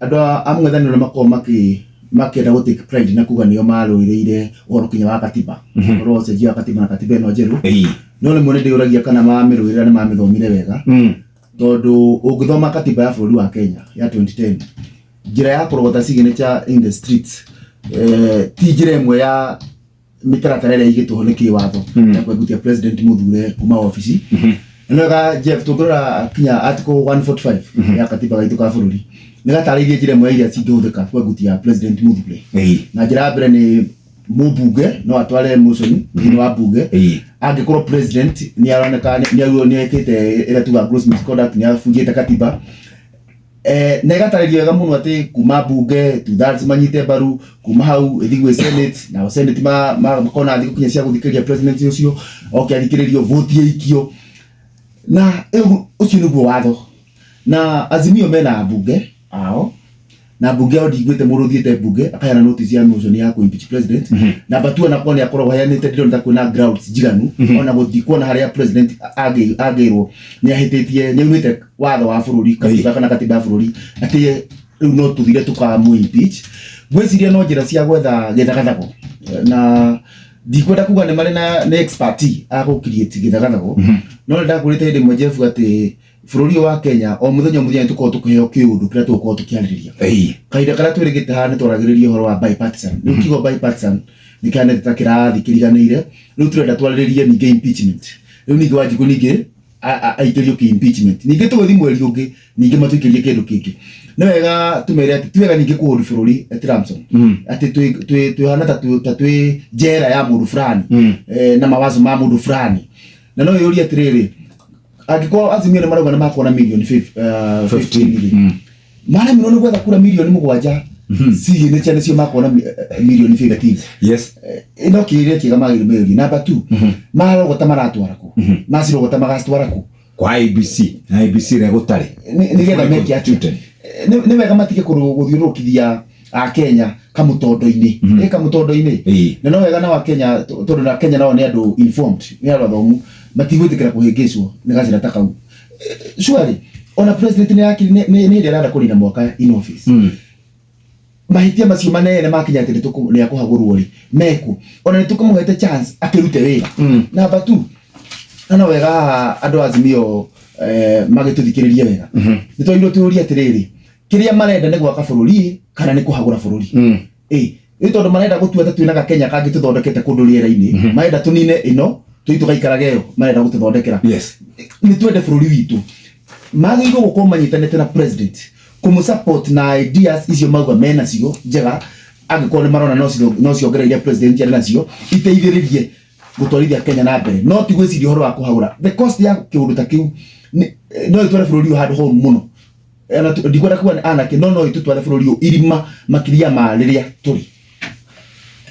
Andũ a mũng'ethanĩro nĩ makoragwo makĩenda gũ take pride na kuga nĩo marũĩrĩire ũhoro kinya wa katiba, ũhoro wa ũcenjia wa katiba na katiba ĩno njerũ. No rĩmwe nĩ ndĩyũragia kana mamĩrũĩrĩra nĩ mamĩthomire wega, tondũ ũngĩthoma katiba ya bũrũri wa Kenya ya 2010, njĩra ya kũrogota signature in the streets ti njĩra ĩmwe ya mĩtaratara ĩrĩa ĩigĩtwo ho nĩ kĩwatho ya kwengutia president mũthure kuma wabici. Na nĩ wega, Jeff, tũngĩrora kinya article 145 ya katiba gaitũ ka bũrũri, nĩ gatarĩirie njĩra ĩmwe ya iria cingĩhũthĩka kwengutia president mũthure. Na njĩra ya mbere nĩ mũmbunge no atware motion thĩinĩ wa bunge angĩkorwo president nĩ aroneka nĩ ekĩte ĩrĩa tuga gross misconduct, nĩ abunjĩte katiba. Na ĩgatarĩria wega mũno atĩ kuma bunge 2/3 manyite mbaru, kuma hau ĩthiĩ gwĩ Senate, nao Senate makorwo na thikũ kinya cia gũthikĩrĩria president ũcio, oke athikĩrĩrio, vote ĩikio, na ũcio nĩguo watho. Na Azimio mena mbunge ao, na mbunge ao ndiguĩte mũndũ ũthiĩte mbunge akaheana notice ya motion ya kũ impeach president. Number two, ona korwo nĩ akoragwo aheanĩte, ndĩrona ta kwĩna grounds njiganu ona gũthiĩ kuona harĩa president angĩrwo nĩ ahĩtĩtie, nĩ aunĩte watho wa bũrũri, katiba kana katiba ya bũrũri, atĩ rĩu no tũthire tũkamũ impeach. Ngwĩciria no njĩra cia gwetha gĩthagathago, na ndikwenda kuga nĩ marĩ na nĩ expert a gũ create gĩthagathago, no nĩ ndakwĩrĩte hĩndĩ ĩmwe, Jeff, atĩ bũrũri ũyũ wa Kenya o mũthenya o mũthenya nĩ tũkoragwo tũkĩheo kĩũndũ kĩrĩa tũgũkorwo tũkĩarĩrĩria. Kahinda karĩa twĩrĩgĩte haha nĩ twaragĩrĩria ũhoro wa bipartisan. Rĩu kiugo bipartisan nĩ kĩhanĩte ta kĩrathi kĩriganĩire. Rĩu tũrenda twarĩrĩrie ningĩ impeachment. Rĩu ningĩ Wanjikũ ningĩ aikĩrio kĩ impeachment, ningĩ tũgĩthiĩ mweri ũngĩ ningĩ matũikĩrie kĩndũ kĩngĩ. Nĩ wega tũmere atĩ ti wega ningĩ kũhũri bũrũri atĩ Ramson atĩ twĩhana ta twĩ njera ya mũndũ fulani na mawazo ma mũndũ fulani. Na no yũrie atĩrĩrĩ, angĩkorwo Azimio nĩ marauga nĩ makuona mirioni 15 rĩ, maremirwo nĩ gwetha kura mirioni 7, signature nĩcio makuona mirioni 15? Ĩno kĩrĩa kĩega magĩrĩirwo meyũrie. Number two, marogota maratwara kũ? Macirogota magacitwara kũ? Kwa IEBC, na IEBC ĩrĩa gũtarĩ Nĩgetha meke atĩa? Nĩ wega matige gũthiũrũrũkithia Akenya kamũtondo-inĩ, ĩ kamũtondo-inĩ. Na no wega nao Akenya, tondũ na Kenya nao nĩ andũ informed, nĩ andũ athomu, matigwĩtĩkĩra kũhĩngĩcwo nĩ gacĩra ta kau. Surely ona president nĩ nĩ hĩndĩ arenda kũnina mwaka in office, mahĩtia macio manene makinya atĩ nĩ akũhagũrwo rĩ, meku ona nĩ tũkũmũhete chance akĩrute wĩra. Number two, na no wega haha andũ a Azimio magĩtũthikĩrĩrie wega, nĩ twagĩrĩirwo twĩyũrie atĩrĩrĩ, kĩrĩa marenda nĩ gwaka bũrũri kana nĩ kũhagũra bũrũri? Ĩ nĩ tondũ marenda gũtua ta twĩna gakenya kangĩ tũthondekete kũndũ rĩera-inĩ, marenda tũnine ĩno tũi tũgaikarage ĩyo marenda gũtũthondekera. Nĩ twende bũrũri witũ, magĩrĩirwo gũkorwo manyitanĩte na president kũmũ support na ideas icio mauga menacio njega, angĩkorwo nĩ marona no ciongereire president arĩ nacio iteithĩrĩrie gũtwarithia Kenya na mbere, no ti gwĩciria ũhoro wa kũhagũra. The cost ya kĩũndũ ta kĩu no ĩtware bũrũri ũyũ handũ horu mũno. Ona ndikwenda kuga nĩ anake, no ĩtũtware bũrũri ũyũ irima makĩria ma rĩrĩa tũrĩ.